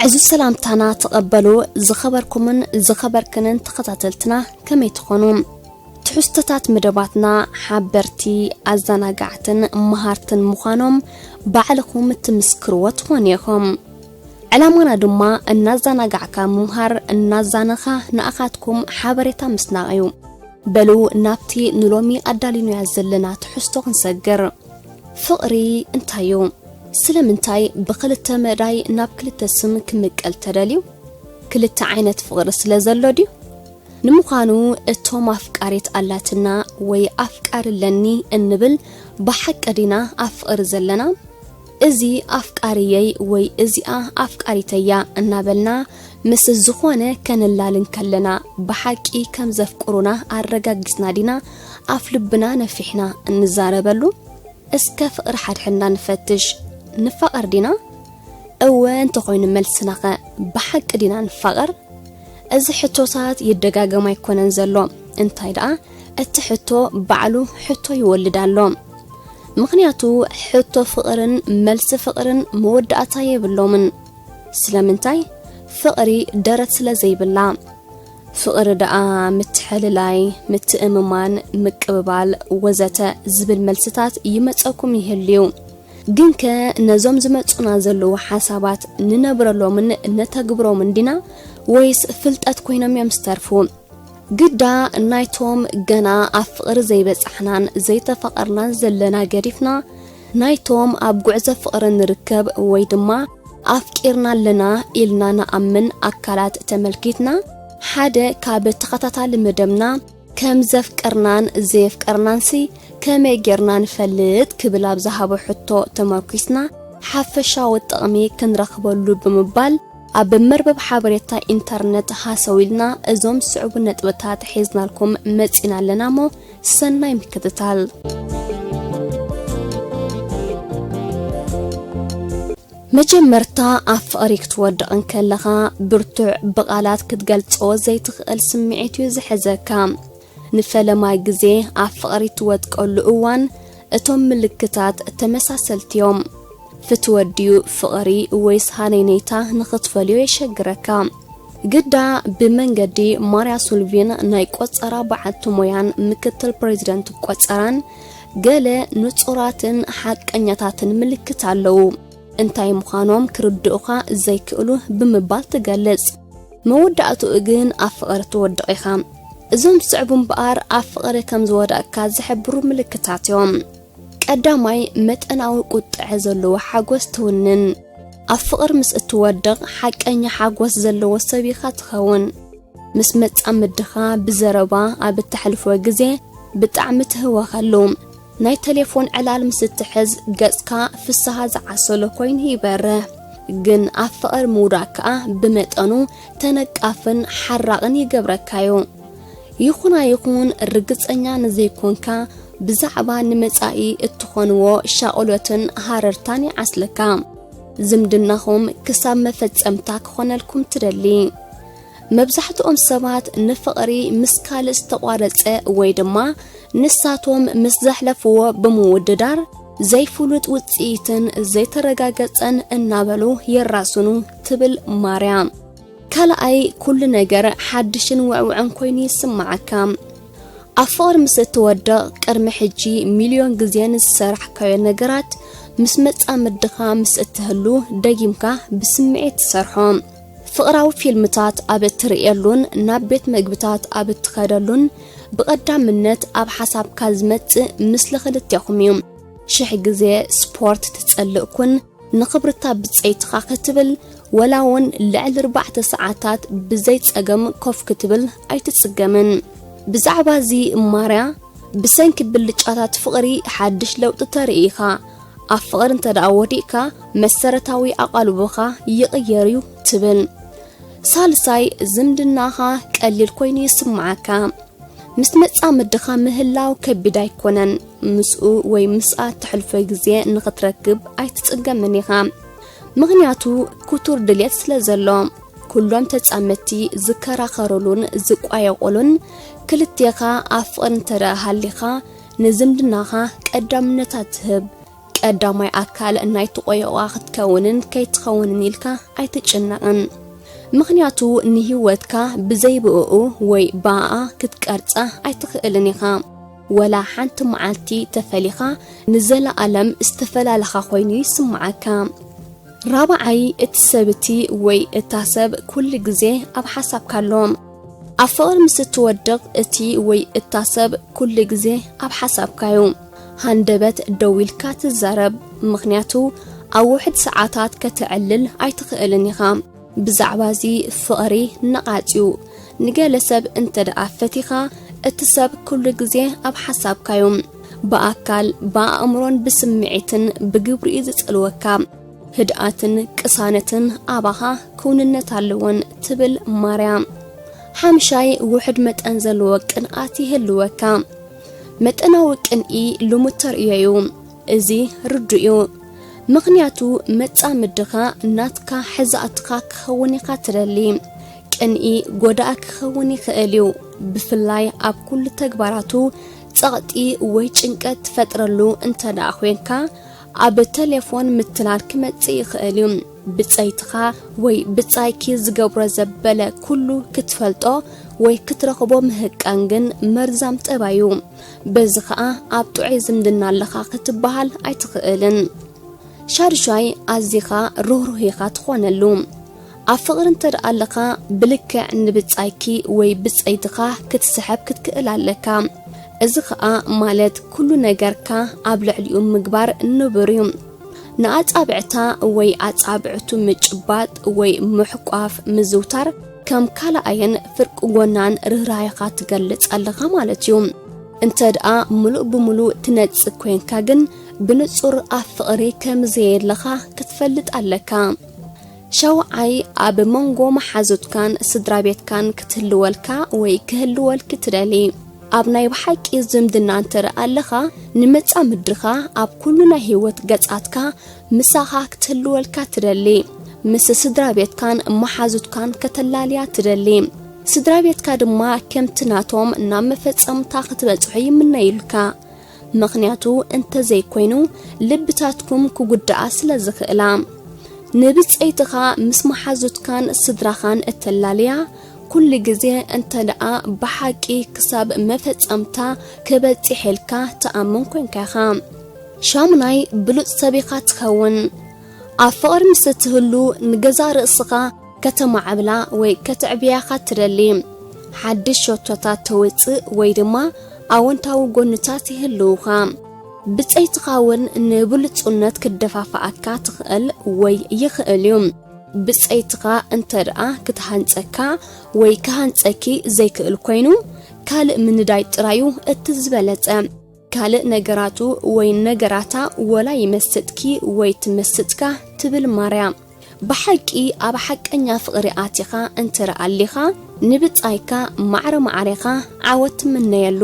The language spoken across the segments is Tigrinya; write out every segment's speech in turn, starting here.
ዕዙዝ ሰላምታና ተቐበሉ። ዝኸበርኩምን ዝኸበርክንን ተኸታተልትና፣ ከመይ ትኾኑ? ትሕዝቶታት መደባትና ሓበርቲ፣ ኣዘናጋዕትን መሃርትን ምዃኖም ባዕልኹም እትምስክርዎ ትኾኑ ኢኹም። ዕላማና ድማ እናዘናጋዕካ ምምሃር፣ እናዛነኻ ንኣኻትኩም ሓበሬታ ምስናቕ እዩ። በሉ ናብቲ ንሎሚ ኣዳሊናዮ ዘለና ትሕዝቶ ክንሰግር። ፍቕሪ እንታይ እዩ? ስለምንታይ ብኽልተ መዳይ ናብ ክልተ ስም ክምቀል ተደልዩ? ክልተ ዓይነት ፍቕሪ ስለ ዘሎ ድዩ? ንምዃኑ እቶም ኣፍቃሪት ኣላትና ወይ ኣፍቃሪ ኣለኒ እንብል ብሓቂ ዲና ኣብ ፍቕሪ ዘለና? እዚ ኣፍቃሪየይ ወይ እዚኣ ኣፍቃሪተያ እናበልና ምስ ዝኾነ ከነላሊ እንከለና ብሓቂ ከም ዘፍቅሩና ኣረጋጊጽና ዲና ኣፍ ልብና ነፊሕና እንዛረበሉ? እስከ ፍቕሪ ሓድሕድና ንፈትሽ። ንፋቐር ዲና? እወ እንተኾይኑ መልስናኸ ብሓቂ ዲና ንፋቐር? እዚ ሕቶታት ይደጋገም ኣይኮነን ዘሎ። እንታይ ደኣ እቲ ሕቶ ባዕሉ ሕቶ ይወልድ ኣሎ። ምኽንያቱ ሕቶ ፍቕርን መልሲ ፍቕርን መወዳእታ የብሎምን። ስለምንታይ? ፍቕሪ ደረት ስለ ዘይብላ። ፍቕሪ ደኣ ምትሕልላይ፣ ምትእምማን፣ ምቅብባል ወዘተ ዝብል መልስታት ይመጸኩም ይህልዩ። ግንከ ነዞም ዝመጹና ዘለዉ ሓሳባት ንነብረሎምን ነተግብሮምን ዲና ወይስ ፍልጠት ኮይኖም እዮም ዝተርፉ? ግዳ ናይቶም ገና ኣብ ፍቕሪ ዘይበጻሕናን ዘይተፋቐርናን ዘለና ገዲፍና፣ ናይቶም ኣብ ጉዕዞ ፍቕሪ ንርከብ ወይ ድማ ኣፍቂርና ኣለና ኢልና ንኣምን ኣካላት ተመልኪትና፣ ሓደ ካብ ተኸታታሊ መደብና ከም ዘፍቀርናን ዘየፍቀርናንሲ ከመይ ጌርና ንፈልጥ ክብል ኣብ ዝሃቦ ሕቶ ተመርኲስና ሓፈሻዊ ጥቕሚ ክንረኽበሉ ብምባል ኣብ መርበብ ሓበሬታ ኢንተርነት ሃሰው ኢልና እዞም ዝስዕቡ ነጥብታት ሒዝናልኩም መጺና ኣለና እሞ ሰናይ ምክትታል። መጀመርታ ኣብ ፍቕሪ ክትወድቕ እንከለኻ ብርቱዕ ብቓላት ክትገልጾ ዘይትኽእል ስምዒት እዩ ዝሕዘካ። ንፈለማ ግዜ ኣብ ፍቕሪ ትወድቀሉ እዋን እቶም ምልክታት ተመሳሰልቲ እዮም። ፍትወት ድዩ ፍቕሪ ወይስ ሃነይነይታ ንኽትፈልዮ የሸግረካ። ግዳ ብመንገዲ ማርያ ሱልቪን ናይ ቆጸራ በዓልቲ ሞያን ምክትል ፕሬዚደንት ቆጸራን ገለ ንጹራትን ሓቀኛታትን ምልክት ኣለዉ። እንታይ ምዃኖም ክርድኡኻ ዘይክእሉ ብምባል ትገልጽ። መወዳእትኡ ግን ኣብ ፍቕሪ ትወድቕ ኢኻ። እዞም ዝስዕቡ እምበኣር ኣብ ፍቕሪ ከም ዝወደቕካ ዝሕብሩ ምልክታት እዮም። ቀዳማይ፣ መጠናዊ ቁጥዐ ዘለዎ ሓጎስ ትውንን። ኣብ ፍቕሪ ምስ እትወድቕ ሓቀኛ ሓጎስ ዘለዎ ሰብ ኢኻ ትኸውን። ምስ መጻምድኻ ብዘረባ ኣብ እተሕልፎ ግዜ ብጣዕሚ ትህወኸሉ። ናይ ቴሌፎን ዕላል ምስ እትሕዝ ገጽካ ፍስሃ ዝዓሰሎ ኮይኑ ይበርህ። ግን ኣብ ፍቕሪ ምውዳቕ ከኣ ብመጠኑ ተነቃፍን ሓራቕን ይገብረካዩ። ይኹን ኣይኹን ርግጸኛ ንዘይኮንካ ብዛዕባ ንመጻኢ እትኾንዎ ሻቕሎትን ሃረርታን ይዓስለካ። ዝምድናኹም ክሳብ መፈጸምታ ክኾነልኩም ትደሊ። መብዛሕትኦም ሰባት ንፍቕሪ ምስ ካልእ ዝተቋረጸ ወይ ድማ ንሳቶም ምስ ዘሕለፍዎ ብምውድዳር ዘይፍሉጥ ውጽኢትን ዘይተረጋገጸን እናበሉ የራስኑ ትብል ማርያ። ካልኣይ፣ ኩሉ ነገር ሓድሽን ውዕውዕን ኮይኑ ይስምዓካ። ኣብ ፍቕሪ ምስ እትወድቕ ቅድሚ ሕጂ ሚልዮን ግዜ ንዝሰራሕካዮ ነገራት ምስ መጻምድኻ ምስ እትህሉ ደጊምካ ብስምዒት ትሰርሖ። ፍቕራዊ ፊልምታት ኣብ እትርእየሉን ናብ ቤት መግብታት ኣብ እትኸደሉን ብቐዳምነት ኣብ ሓሳብካ ዝመጽእ ምስሊ ክልቴኹም እዩ። ሽሕ ግዜ ስፖርት ትጸልእ ኩን፣ ንኽብርታ ብጸይትኻ ክትብል ወላ እውን ልዕሊ ኣርባዕተ ሰዓታት ብዘይ ጸገም ኮፍ ክትብል ኣይትጽገምን። ብዛዕባ እዚ ማርያ ብሰንኪ ብልጫታት ፍቕሪ ሓድሽ ለውጢ ተርኢ ኢኻ። ኣብ ፍቕሪ እንተ ደኣ ወዲቕካ መሰረታዊ ኣቓልቦኻ ይቕየር እዩ ትብል። ሳልሳይ፣ ዝምድናኻ ቀሊል ኮይኑ ይስምዓካ። ምስ መጻምድኻ ምህላው ከቢድ ኣይኮነን። ምስኡ ወይ ምስኣ እተሕልፎ ግዜ ንኽትረክብ ኣይትጽገምን ኢኻ። ምኽንያቱ ክቱር ድልየት ስለ ዘሎ። ኩሎም ተጻመድቲ ዝከራኸሩሉን ዝቋየቑሉን ክልቴኻ ኣብ ፍቕሪ እንተ ደኣ ሃሊኻ ንዝምድናኻ ቀዳምነታት ትህብ። ቀዳማይ ኣካል ናይቲ ቆዮቓ ክትከውንን ከይትኸውንን ኢልካ ኣይትጭነቕን። ምኽንያቱ ንህይወትካ ብዘይ ብእኡ ወይ ብኣኣ ክትቀርጻ ኣይትኽእልን ኢኻ። ወላ ሓንቲ መዓልቲ ተፈሊኻ ንዘለኣለም ዝተፈላለኻ ኮይኑ ይስምዓካ። ራብዓይ፣ እቲ ሰብ እቲ ወይ እታ ሰብ ኩሉ ግዜ ኣብ ሓሳብካ ኣሎ። ኣብ ፍቕሪ ምስ እትወድቕ እቲ ወይ እታ ሰብ ኩሉ ግዜ ኣብ ሓሳብካ እዩ። ሃንደበት ደው ኢልካ ትዛረብ፣ ምኽንያቱ ኣብ ውሕድ ሰዓታት ከተዕልል ኣይትኽእልን ኢኻ። ብዛዕባ እዚ ፍቕሪ ነቓጽ እዩ። ንገለ ሰብ እንተ ደኣ ፈቲኻ፣ እቲ ሰብ ኩሉ ግዜ ኣብ ሓሳብካ እዩ። ብኣካል፣ ብኣእምሮን ብስምዒትን ብግብሪ እዩ ዝጸልወካ። ህድኣትን ቅሳነትን ኣባኻ ክውንነት ኣለወን ትብል ማርያ። ሓምሻይ፣ ውሕድ መጠን ዘለዎ ቅንኣት ይህልወካ። መጠናዊ ቅንኢ ልሙድ ተርእዮ እዩ። እዚ ርዱእ እዩ። ምኽንያቱ መጻምድኻ ናትካ ሕዛእትኻ ክኸውን ኢኻ ትደሊ። ቅንኢ ጎዳኢ ክኸውን ይኽእል እዩ። ብፍላይ ኣብ ኩሉ ተግባራቱ ጸቕጢ ወይ ጭንቀት ትፈጥረሉ እንተ ደኣ ኮይንካ፣ ኣብ ተሌፎን ምትላል ክመጽእ ይኽእል እዩ። ብጸይትኻ ወይ ብጻይኪ ዝገብሮ ዘበለ ኩሉ ክትፈልጦ ወይ ክትረኽቦ ምህቃን ግን መርዛም ጠባይ እዩ። በዚ ኸኣ ኣብ ጥዑይ ዝምድና ኣለኻ ክትበሃል ኣይትኽእልን። ሻድሻይ፣ ኣዚኻ ርህሩህ ኢኻ ትኾነሉ። ኣብ ፍቕሪ እንተ ደኣ ኣለኻ፣ ብልክዕ ንብጻይኪ ወይ ብጸይትኻ ክትስሕብ ክትክእል ኣለካ። እዚ ኸኣ ማለት ኩሉ ነገርካ ኣብ ልዕሊኡ ምግባር ንቡር እዩ። ንኣጻብዕታ ወይ ኣጻብዕቱ ምጭባጥ ወይ ምሕቋፍ ምዝውታር ከም ካልኣየን ፍርቂ ጎናን ርህራሄኻ ትገልጽ ኣለኻ ማለት እዩ። እንተ ደኣ ምሉእ ብምሉእ ትነጽግ ኮይንካ ግን ብንጹር ኣብ ፍቕሪ ከም ዘየለኻ ክትፈልጥ ኣለካ። ሻውዓይ፣ ኣብ መንጎ መሓዙትካን ስድራ ቤትካን ክትህልወልካ ወይ ክህልወልኪ ትደሊ። ኣብ ናይ ብሓቂ ዝምድና እንተ ደኣ ኣለኻ፣ ንመጻምድኻ ኣብ ኩሉ ናይ ህይወት ገጻትካ ምሳኻ ክትህልወልካ ትደሊ። ምስ ስድራ ቤትካን መሓዙትካን ከተላልያ ትደሊ። ስድራ ቤትካ ድማ ከምቲ ናቶም ናብ መፈጸምታ ክትበጽሑ ይምነዩልካ። ምኽንያቱ እንተ ዘይኮይኑ ልብታትኩም ክጉድኣ ስለ ዝኽእላ። ንብጸይትኻ ምስ መሓዙትካን ስድራኻን እተላልያ ኩሉ ግዜ እንተ ደኣ ብሓቂ ክሳብ መፈጸምታ ክበጽሕ ኢልካ ትኣምን ኮንካ ኢኻ። ሻሙናይ፣ ብሉጽ ሰብ ኢኻ ትኸውን። ኣብ ፍቕሪ ምስ እትህሉ ንገዛእ ርእስኻ ከተማዕብላ ወይ ከተዕብያ ኢኻ ትደሊ። ሓድሽ ሸቶታት ተውጽእ ወይ ድማ ኣወንታዊ ጎንታት ይህልውኻ። ብጸይትኻ እውን ንብሉጽነት ክደፋፍኣካ ትኽእል ወይ ይኽእል እዩ። ብጸይትኻ እንተ ደኣ ክትሃንጸካ ወይ ክሃንጸኪ ዘይክእል ኮይኑ፣ ካልእ ምንዳይ ጥራዩ እቲ ዝበለጸ። ካልእ ነገራቱ ወይ ነገራታ ወላ ይመስጥኪ ወይ ትመስጥካ ትብል ማርያ። ብሓቂ ኣብ ሓቀኛ ፍቕሪ ኣቲኻ እንተ ደኣ ኣሊኻ፣ ንብጻይካ ማዕረ ማዕሬኻ ዓወት ትምነየሉ።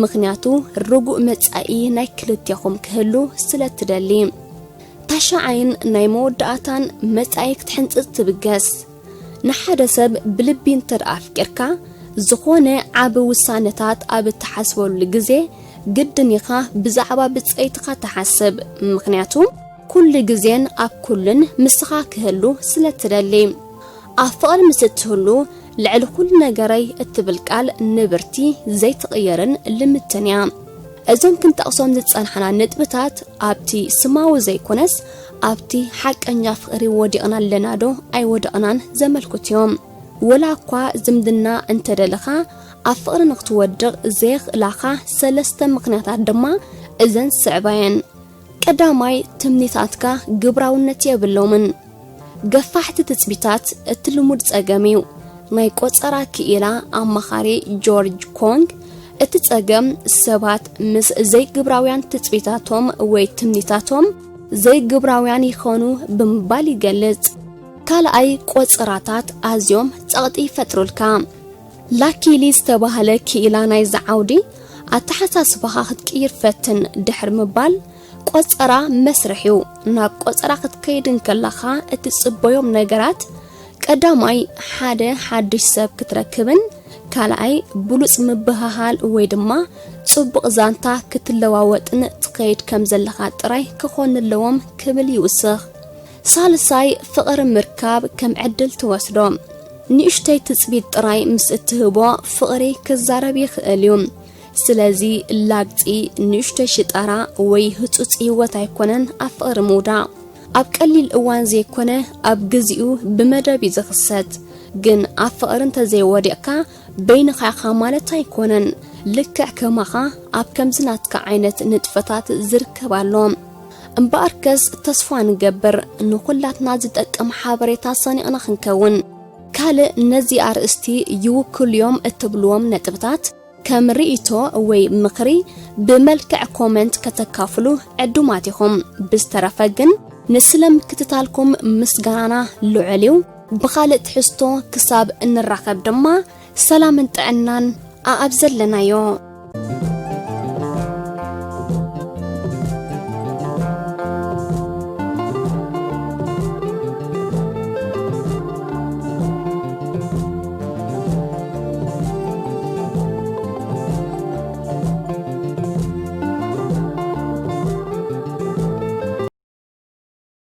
ምኽንያቱ ርጉእ መጻኢ ናይ ክልቴኹም ክህሉ ስለ ትደሊ። ታሽዓይን ናይ መወዳእታን መጻኢ ክትሕንጽጽ ትብገስ። ንሓደ ሰብ ብልቢ እንተ ደኣ ኣፍቂርካ፣ ዝኾነ ዓቢ ውሳነታት ኣብ እትሓስበሉ ግዜ፣ ግድን ኢኻ ብዛዕባ ብጸይትኻ ትሓስብ። ምኽንያቱ ኩሉ ግዜን ኣብ ኩሉን ምስኻ ክህሉ ስለ ትደሊ። ኣብ ፍቕሪ ምስ እትህሉ፣ ልዕሊ ኩሉ ነገረይ እትብል ቃል ንብርቲ ዘይትቕየርን ልምትን እያ። እዞም ክንጠቕሶም ዝጸንሓና ነጥብታት ኣብቲ ስማዊ ዘይኮነስ ኣብቲ ሓቀኛ ፍቕሪ ወዲቕና ኣለና ዶ ኣይወደቕናን ዘመልክቱ እዮም። ወላ እኳ ዝምድና እንተደለኻ፣ ኣብ ፍቕሪ ንክትወድቕ ዘየኽእላኻ ሰለስተ ምኽንያታት ድማ እዘን ዝስዕባ እየን። ቀዳማይ፣ ትምኒታትካ ግብራውነት የብሎምን። ገፋሕቲ ትጽቢታት እቲ ልሙድ ጸገም እዩ። ናይ ቆጸራ ክኢላ ኣማኻሪ ጆርጅ ኮንግ፣ እቲ ጸገም ሰባት ምስ ዘይግብራውያን ትጽቢታቶም ወይ ትምኒታቶም ዘይግብራውያን ይኾኑ ብምባል ይገልጽ። ካልኣይ፣ ቆጸራታት ኣዝዮም ጸቕጢ ይፈጥሩልካ። ላኪሊ ዝተባህለ ክኢላ ናይዚ ዓውዲ፣ ኣተሓሳስባኻ ክትቅይር ፈትን ድሕሪ ምባል፣ ቆጸራ መስርሕ እዩ። ናብ ቆጸራ ክትከይድ እንከለኻ እትጽበዮም ነገራት፣ ቀዳማይ፣ ሓደ ሓድሽ ሰብ ክትረክብን፣ ካልኣይ፣ ብሉጽ ምብህሃል ወይ ድማ ጽቡቕ ዛንታ ክትለዋወጥን ትኸይድ ከም ዘለኻ ጥራይ ክኾን ኣለዎም ክብል ይውስኽ። ሳልሳይ፣ ፍቕሪ ምርካብ ከም ዕድል ትወስዶ። ንእሽተይ ትጽቢት ጥራይ ምስ እትህቦ ፍቕሪ ክዛረብ ይኽእል እዩ። ስለዚ ላግጺ፣ ንእሽተይ ሽጣራ ወይ ህጹጽ ህይወት ኣይኮነን ኣብ ፍቕሪ ምውዳቕ። ኣብ ቀሊል እዋን ዘይኮነ ኣብ ግዚኡ ብመደብ እዩ ዝኽሰት። ግን ኣብ ፍቕሪ እንተዘይወዲቕካ በይንኻ ኢኻ ማለት ኣይኮነን። ልክዕ ከማኻ ኣብ ከምዚ ናትካ ዓይነት ንጥፈታት ዝርከብ ኣሎ። እምበኣርከስ ተስፋ ንገብር ንኹላትና ዝጠቅም ሓበሬታ ሰኒቕና ክንከውን። ካልእ ነዚ ኣርእስቲ ይውክሉ እዮም እትብልዎም ነጥብታት ከም ርእይቶ ወይ ምኽሪ ብመልክዕ ኮመንት ከተካፍሉ ዕዱማት ኢኹም። ብዝተረፈ ግን ንስለ ምክትታልኩም ምስጋናና ልዑል እዩ። ብኻልእ ትሕዝቶ ክሳብ እንራኸብ ድማ ሰላምን ጥዕናን ኣኣብ ዘለናዮ።